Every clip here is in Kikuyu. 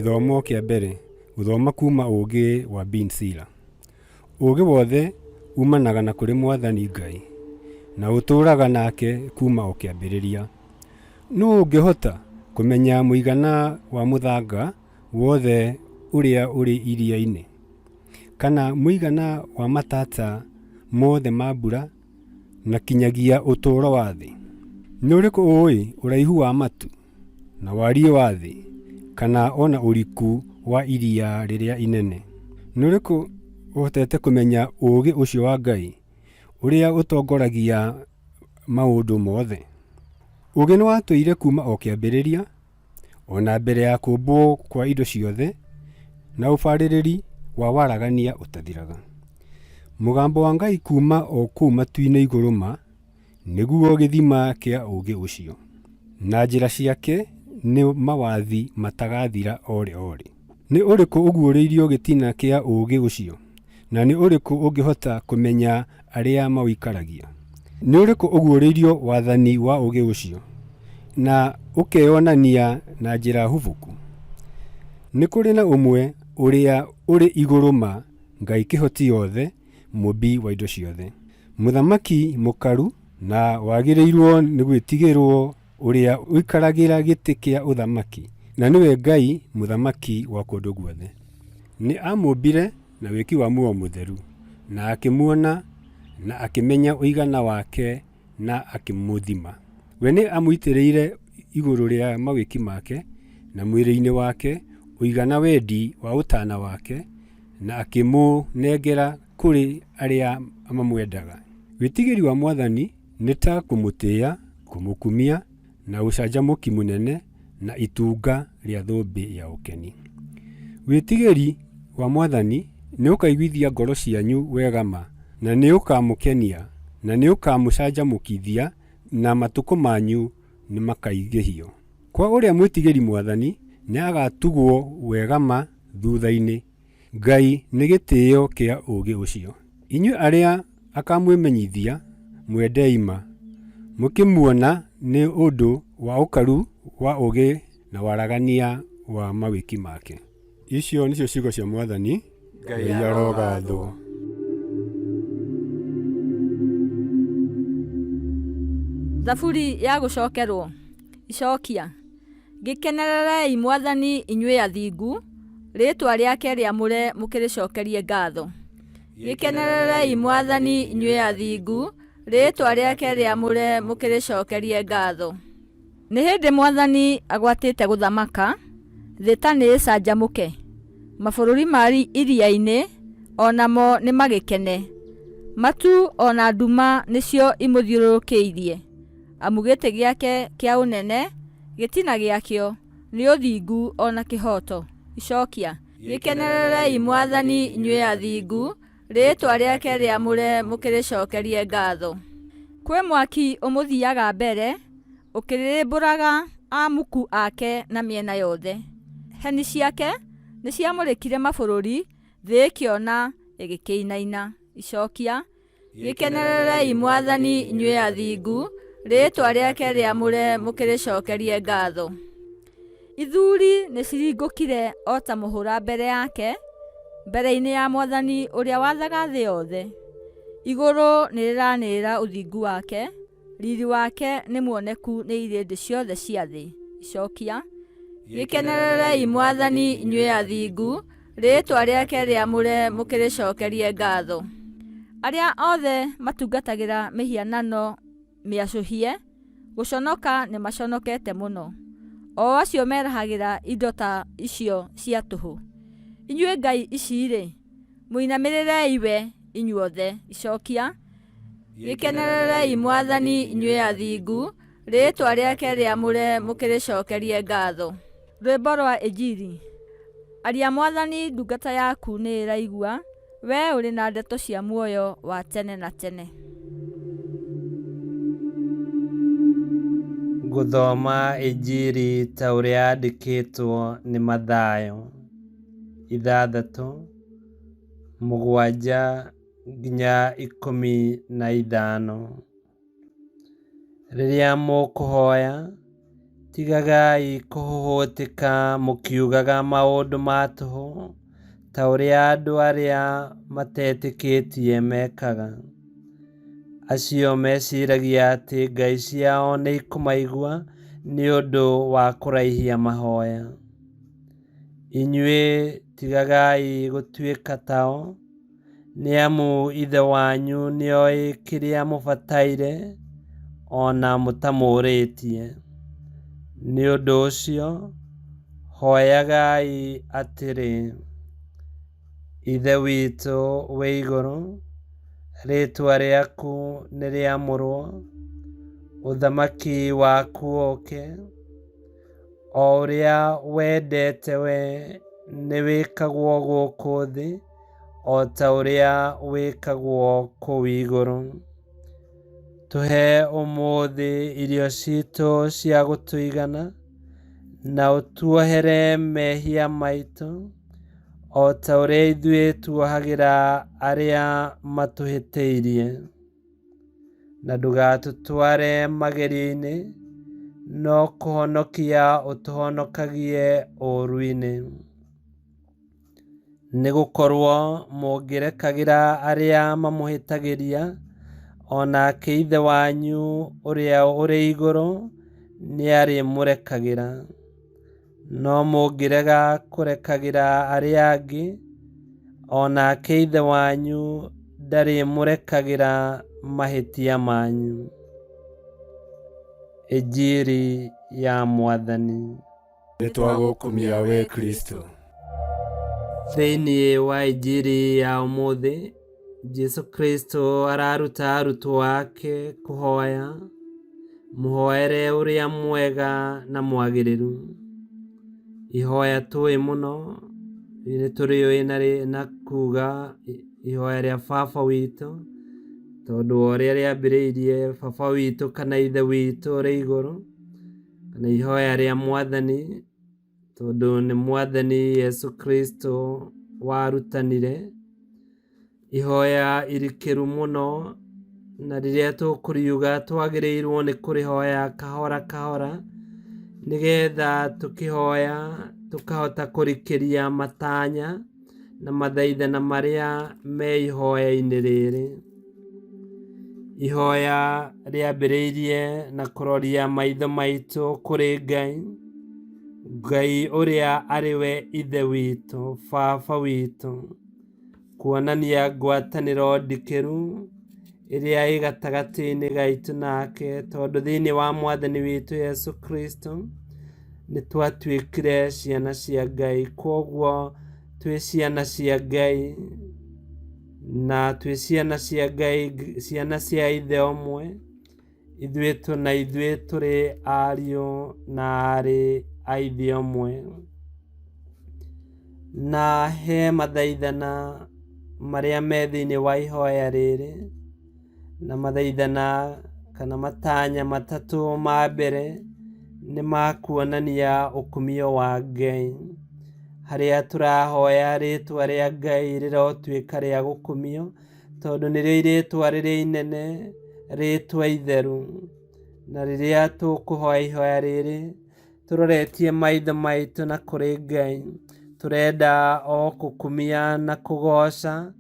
Gĩthomo kĩa mbere gũthoma kuma ũũgĩ wa Bin Sira. Ũũgĩ wothe umanaga na kũrĩ Mwathani Ngai, na ũtũũraga nake kuma o kĩambĩrĩria. Nũũ ũngĩhota kũmenya mũigana wa mũthanga wothe ũrĩa ũrĩ iria-inĩ, kana mũigana wa matata mothe ma mbura na kinyagia ũtũũro wa thĩ? Nĩ ũrĩkũ ũũĩ ũraihu wa matu, na wariĩ wa thĩ, kana o na ũriku wa iria rĩrĩa inene? Nĩ ũrĩkũ ũhotete kũmenya ũũgĩ ũcio wa Ngai, ũrĩa ũtongoragia maũndũ mothe? Ũũgĩ nĩwatũire kuuma o kĩambĩrĩria, o na mbere ya kũũmbwo kwa indo ciothe, na ũbarĩrĩri wa waragania ũtathiraga. Mũgambo wa Ngai kuuma o kũu matu-inĩ igũrũ ma, nĩguo gĩthima kĩa ũũgĩ ũcio, na njĩra ciake nĩ mawathi matagathira o rĩ o rĩ. Nĩ ũrĩkũ ũguũrĩirio gĩtina kĩa ũũgĩ ũcio, na nĩ ũrĩkũ ũngĩhota kũmenya arĩa maũikaragia? Nĩ ũrĩkũ ũguũrĩirio wathani wa ũũgĩ ũcio, na ũkeyonania na njĩra hubũku? Nĩ kũrĩ na ũmwe ũrĩa ũrĩ igũrũ ma, Ngai kĩhoti yothe, Mũũmbi wa indo ciothe. Mũthamaki mũkaru na wagĩrĩirwo nĩ gwĩtigĩrwo ũrĩa ũikaragĩra gĩtĩ kĩa ũthamaki, na nĩwe Ngai Mũthamaki wa kũndũ guothe. Nĩ aamũmbire na wĩki wa muoyo mũtheru, na akĩmuona na akĩmenya ũigana wake na akĩmũthima. We nĩ amũitĩrĩire igũrũ rĩa mawĩki make, na mwĩrĩ-inĩ wake ũigana wendi wa ũtaana wake, na akĩmũnengera kũrĩ arĩa mamwendaga. Wĩtigĩri wa Mwathani nĩ ta kũmũtĩĩa, kũmũkumia na ũcanjamũki mũnene na itunga rĩa thũmbĩ ya ũkeni. Wĩtigĩri wa Mwathani nĩũkaiguithia ngoro cianyu wega ma, na nĩũkamũkenia, na nĩũkamũcanjamũkithia, na matukũ manyu nĩmakaingĩhio. Kwa ũrĩa mwĩtigĩri Mwathani nĩagatugwo wega ma thutha-inĩ. Ngai nĩ gĩtĩo kĩa ũũgĩ ũcio. Inyuĩ arĩa akamwĩmenyithia, mwendei ma, mũkĩmuona nĩ ũndũ wa ũkaru wa ũũgĩ na waragania wa mawĩki make. Icio nĩcio ciugo cia Mwathani. Ngai arogathwo. Thaburi ya gũcokerwo. Icokia. Gĩkenererei Mwathani inyuĩ athingu, rĩĩtwa rĩake rĩamũre mũkĩrĩcokerie ngatho. Gĩkenererei Mwathani inyuĩ athingu, rĩĩtwa rĩake rĩamũre mũkĩrĩcokerie ngatho. Nĩ hĩndĩ Mwathani agwatĩte gũthamaka, thĩ ta nĩĩcanjamũke, mabũrũri ma iria-inĩ o namo nĩmagĩkene. Matu o na nduma nĩcio imũthiũrũrũkĩirie, amu gĩtĩ gĩake kĩa ũnene, gĩtina gĩakĩo, nĩ ũthingu o na kĩhooto. Icokia. Gĩkenererei Mwathani inyuĩ athingu, Rĩĩtwa rĩake rĩamũre mũkĩrĩcokerie ngatho. Kwĩ mwaki ũmũthiaga mbere, ũkĩrĩrĩmbũraga amuku ake na mĩena yothe. Heni ciake nĩciamũrĩkire mabũrũri, thĩ ĩkĩona ĩgĩkĩinaina. Icokia, Gĩkenererei Mwathani inyuĩ athingu, rĩĩtwa rĩake rĩamũre mũkĩrĩcokerie ngatho. Ithuuri nĩciringũkire o ta mũhũra mbere yake, mbere-inĩ ya Mwathani ũrĩa wathaga thĩ yothe. Igũrũ nĩrĩranĩrĩra ũthingu wake, riri wake nĩ muoneku nĩ irĩndĩ ciothe cia thĩ. Icokia, Gĩkenererei Mwathani inyuĩ athingu, rĩĩtwa rĩake rĩamũre mũkĩrĩcokerie ngatho. Arĩa othe matungatagĩra mĩhianano mĩacũhie, Gũconoka nĩmaconokete mũno, o acio merahagĩra indo ta icio cia tũhũ. Inyuĩ ngai ici-rĩ, mũinamĩrĩrei we inyuothe. Icokia, Gĩkenererei Mwathani inyuĩ athingu, rĩĩtwa rĩake rĩamũre mũkĩrĩcokerie ngatho. Rwĩmbo rwa Injiri. Aria Mwathani, ndungata yaku nĩĩraigua, Wee ũrĩ na ndeto cia muoyo wa tene na tene. Gũthoma Injiri ta ũrĩa yandĩkĩtwo nĩ Mathayo 6, 7 nginya 15. Rĩrĩa mũkũhoya, Tigagai kũhũhũtĩka mũkiugaga maũndũ ma tũhũ, ta ũrĩa andũ arĩa matetĩkĩtie mekaga. Acio meciragia atĩ ngai ciao nĩikũmaigua nĩ ũndũ wa kũraihia mahoya. Inyuĩ tigagai gũtuĩka tao, nĩ amu Ithe wanyu nĩoĩ kĩrĩa mũbataire o na mũtamũũrĩtie. Nĩ ũndũ ũcio, hoyagai atĩrĩ: Ithe witũ wĩ igũrũ, rĩĩtwa rĩaku nĩrĩamũrwo, ũthamaki waku ũũke, o ũrĩa wendete we nĩwĩkagwo gũkũ thĩ o ta ũrĩa wĩkagwo kũu igũrũ. Tũhe ũmũthĩ irio citũ cia gũtũigana, na ũtuohere mehia maitũ, o ta ũrĩa ithuĩ tuohagĩra arĩa matũhĩtĩirie. Na ndũgatũtware magerio-inĩ, no kũhonokia ũtũhonokagie ũũru-inĩ. Nĩ gũkorwo mũngĩrekagĩra arĩa mamũhĩtagĩria, o nake Ithe wanyu ũrĩa ũrĩ igũrũ nĩarĩmũrekagĩra. No mũngĩrega kũrekagĩra arĩa angĩ, o nake Ithe wanyu ndarĩmũrekagĩra mahĩtia manyu. Injiri ya Mwathani. Nĩtwagũkumia we Kristo. Thĩinĩ wa Injiri ya ũmũthĩ, Jesu Kristo araruta arutwo ake kũhoya mũhoere ũrĩa mwega na mwagĩrĩru. Ihoya tũĩ mũno, nĩ tũrĩũĩ na kuga ihoya rĩa Baba witũ, tondũ wa ũrĩa rĩambĩrĩirie Baba witũ kana Ithe witũ ũrĩ igũrũ, kana ihoya rĩa Mwathani, tondũ nĩ Mwathani Yesu Kristo warutanire. Ihoya irikĩru mũno, na rĩrĩa tũkũriuga twagĩrĩirwo nĩ kũrĩhoya kahora kahora, nĩgetha tũkĩhoya tũkahota kũrikĩria matanya na mathaithana marĩa me ihoya-inĩ rĩrĩ. Ihoya rĩambĩrĩirie na kũroria maitho maitũ kũrĩ Ngai, Ngai ũrĩa arĩ we Ithe witũ, Baba witũ, kuonania ngwatanĩro ndikĩru ĩrĩa ĩ gatagatĩ-inĩ gaitũ nake, tondũ thĩinĩ wa Mwathani witũ Yesu Kristo nĩ twatuĩkire ciana cia Ngai. Kwoguo twĩ ciana cia Ngai, na twĩ ciana cia Ngai, ciana cia Ithe ũmwe, ithuĩ na ithuĩ tũrĩ ariũ na aarĩ a Ithe ũmwe. Na he mathaithana marĩa me thĩinĩ wa ihoya rĩrĩ, na mathaithana kana matanya matatũ ma mbere nĩ ma kuonania ũkumio wa Ngai, harĩa tũrahoya rĩtwa rĩa Ngai rĩrotuĩka rĩa gũkumio, tondũ nĩrĩo rĩtwa rĩrĩa inene, rĩtwa itheru. Na rĩrĩa tũkũhoya ihoya rĩrĩ, tũroretie maitho maitũ na kũrĩ Ngai, tũrenda o gũkumia na kũgoca,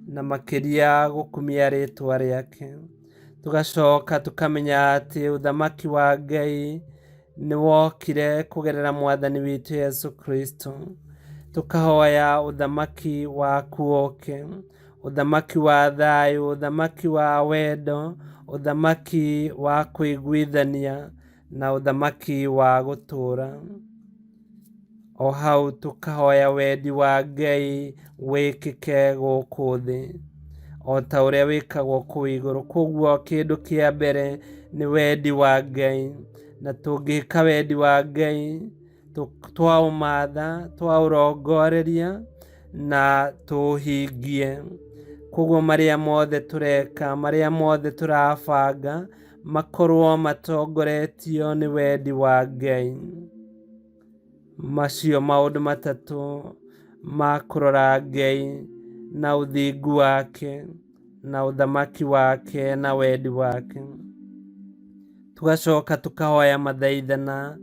na makĩria gũkumia rĩtwa rĩake. Tũgacoka tũkamenya atĩ ũthamaki wa Ngai nĩ wokire kũgerera Mwathani witũ Yesu Kristo. Tũkahoya ũthamaki waku ũke, ũthamaki wa thayũ, ũthamaki wa wendo, ũthamaki wa kũiguithania, na ũthamaki wa gũtũũra. O hau tũkahoya wendi wa Ngai wĩkĩke gũkũ thĩ o ta ũrĩa wĩkagwo kũu igũrũ. Kwoguo kĩndũ kĩa mbere nĩ wendi wa Ngai, na tũngĩka wendi wa Ngai twaũmatha, twaũrongoreria na tũũhingie. Kwoguo marĩa mothe tũreka, marĩa mothe tũrabanga, makorwo matongoretio nĩ wendi wa Ngai. Macio maũndũ matatũ ma kũrora Ngai na ũthingu wake, na ũthamaki wake, na wendi wake. Tũgacoka tũkahoya mathaithana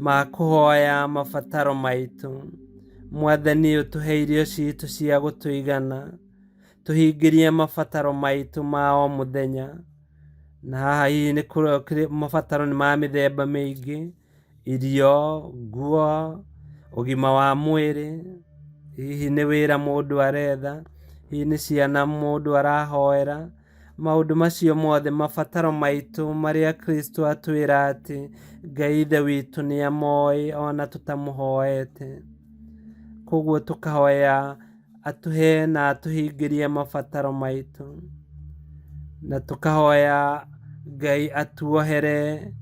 Ma kũhoya mabataro maitũ. Mwathani ũtũhe irio citũ cia gũtũigana, tũhingĩrie mabataro maitũ ma o mũthenya. Na haha hihi nĩ mabataro nĩ ma mĩthemba mĩingĩ, irio, nguo, ũgima wa mwĩrĩ, hihi nĩ wĩra mũndũ aretha, hihi nĩ ciana mũndũ arahoera. Maũndũ macio mothe mabataro maitũ marĩa Kristo atwĩra atĩ Ngai Ithe witũ nĩ amoĩ ona tũtamũhoete. Koguo tũkahoya atũhe na atũhingĩrie mabataro maitũ. Na tũkahoya Ngai atuohere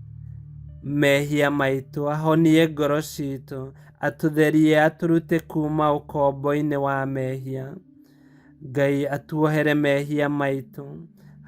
mehia maitũ, ahonie ngoro citũ, atũtherie, atũrute kuma ũkombo-inĩ wa mehia. Ngai atuohere mehia maitũ.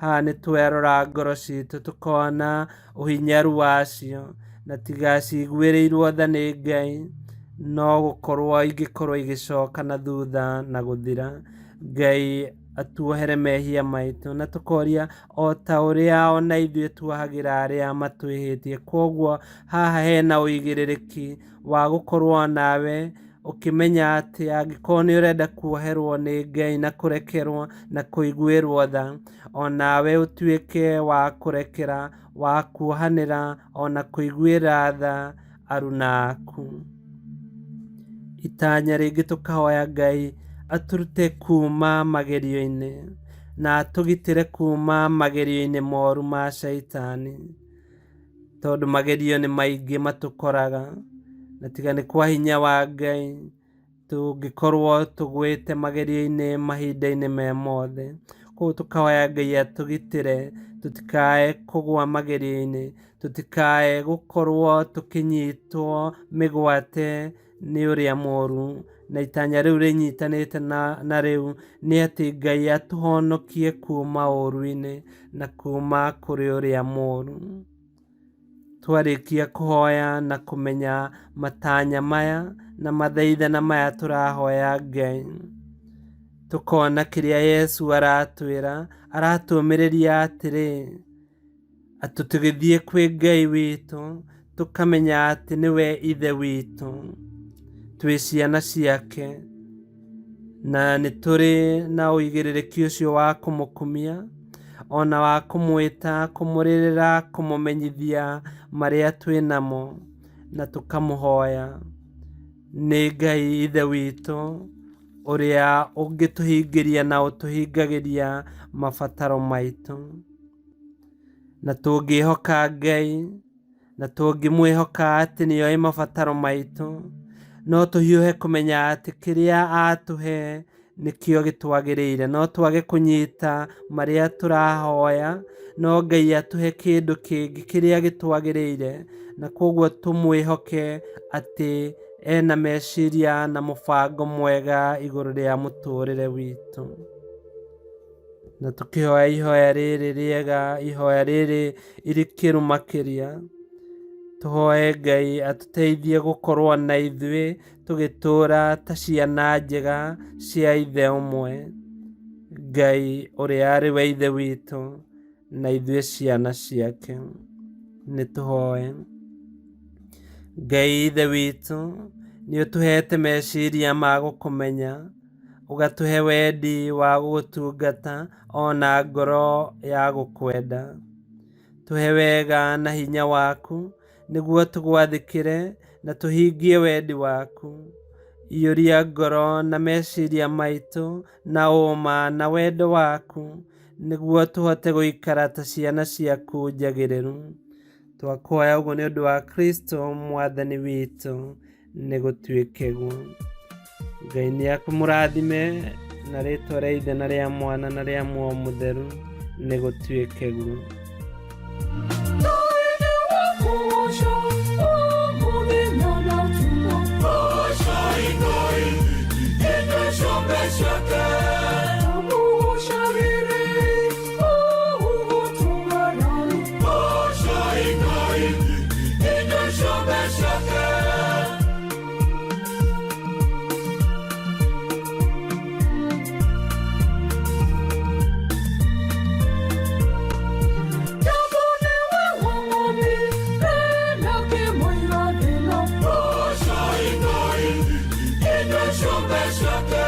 Haha nĩ twerora ngoro citũ tũkona ũhinyaru wacio, na tiga ciguĩrĩirwo tha nĩ Ngai, no gũkorwo ingĩkorwo igĩcoka na thutha na gũthira. Ngai atuohere mehia maitũ, na tũkoria o ta ũrĩa ona ithuĩ tuohagĩra arĩa matwĩhĩtie. Koguo haha hena ũigĩrĩrĩki wa gũkorwo nawe ũkĩmenya atĩ angĩkorwo nĩ ũrenda kuoherwo nĩ Ngai na kũrekerwo na kũiguĩrwo tha, onawe ũtuĩke wa kũrekera, wa kuohanĩra, ona kũiguĩra tha aruna aku. Itanya rĩngĩ tũkahoya Ngai atũrute kuma magerio-inĩ na atũgitĩre kuma magerio-inĩ moru ma caitani, tondũ magerio nĩ maingĩ matũkoraga, na tiga nĩ kwa hinya wa Ngai tũngĩkorwo tũgwĩte magerio-inĩ mahinda-inĩ me mothe. Koguo tũkahoya Ngai atũgitĩre tũtikae kũgwa magerio-inĩ, tũtikae gũkorwo tũkĩnyitwo mĩgwate nĩ ũrĩa mũru, na itanya rĩu rĩnyitanĩte na rĩu nĩ atĩ Ngai atũhonokie kuma ũru-inĩ na kuma kũrĩ ũrĩa mũru. Twarĩkia kũhoya na kũmenya matanya maya na mathaithana maya tũrahoya Ngai, tũkona kĩrĩa Yesu aratwĩra, aratũmĩrĩria atĩrĩ, atĩ tũgĩthiĩ kwĩ Ngai witũ, tũkamenya atĩ nĩwe Ithe witũ, twĩ ciana ciake, na nĩ tũrĩ na ũigĩrĩrĩki ũcio wa kũmũkumia, ona wa kũmwĩta, kũmũrĩrĩra, kũmũmenyithia marĩa twĩ namo, na tũkamũhoya. Nĩ Ngai Ithe witũ ũrĩa ũngĩtũhingĩria na ũtũhingagĩria mabataro maitũ. Na tũngĩhoka Ngai, na tũngĩmwĩhoka atĩ nĩoĩ mabataro maitũ, no tũhiũhe kũmenya atĩ kĩrĩa atũhe nĩkĩo gĩtwagĩrĩire. No twage kũnyita marĩa tũrahoya, no Ngai atũhe kĩndũ kĩngĩ kĩrĩa gĩtwagĩrĩire, na koguo tũmwĩhoke atĩ ena meciria na mũbango mwega igũrũ rĩa mũtũrĩre witũ. Na tũkĩhoya ihoya rĩrĩ rĩega, ihoya rĩrĩ irikĩru makĩria, tũhoe Ngai atũteithie gũkorwo na ithuĩ tũgĩtũũra ta ciana njega cia Ithe ũmwe, Ngai ũrĩa arĩ we Ithe witũ na ithuĩ ciana ciake. Nĩ tũhoe. Ngai Ithe witũ, nĩ ũtũhete meciria ma gũkũmenya, ũgatũhe wendi wa gũgũtungata ona ngoro ya gũkwenda. Tũhe wega na hinya waku nĩguo tũgwathĩkĩre na tũhingie wendi waku. Iyũria ngoro na meciria maitũ na ũma na wendo waku nĩguo tũhote gũikara ta ciana ciaku njagĩrĩru. Twakũhoya ũguo nĩ ũndũ wa Kristo Mwathani witũ, nĩ gũtuĩke guo. Ngai nĩ akũmũrathime na rĩtwa rĩa Ithe na rĩa Mwana na rĩa Muoyo Mũtheru, nĩ gũtuĩke guo. Double Ciũmbe ciothe.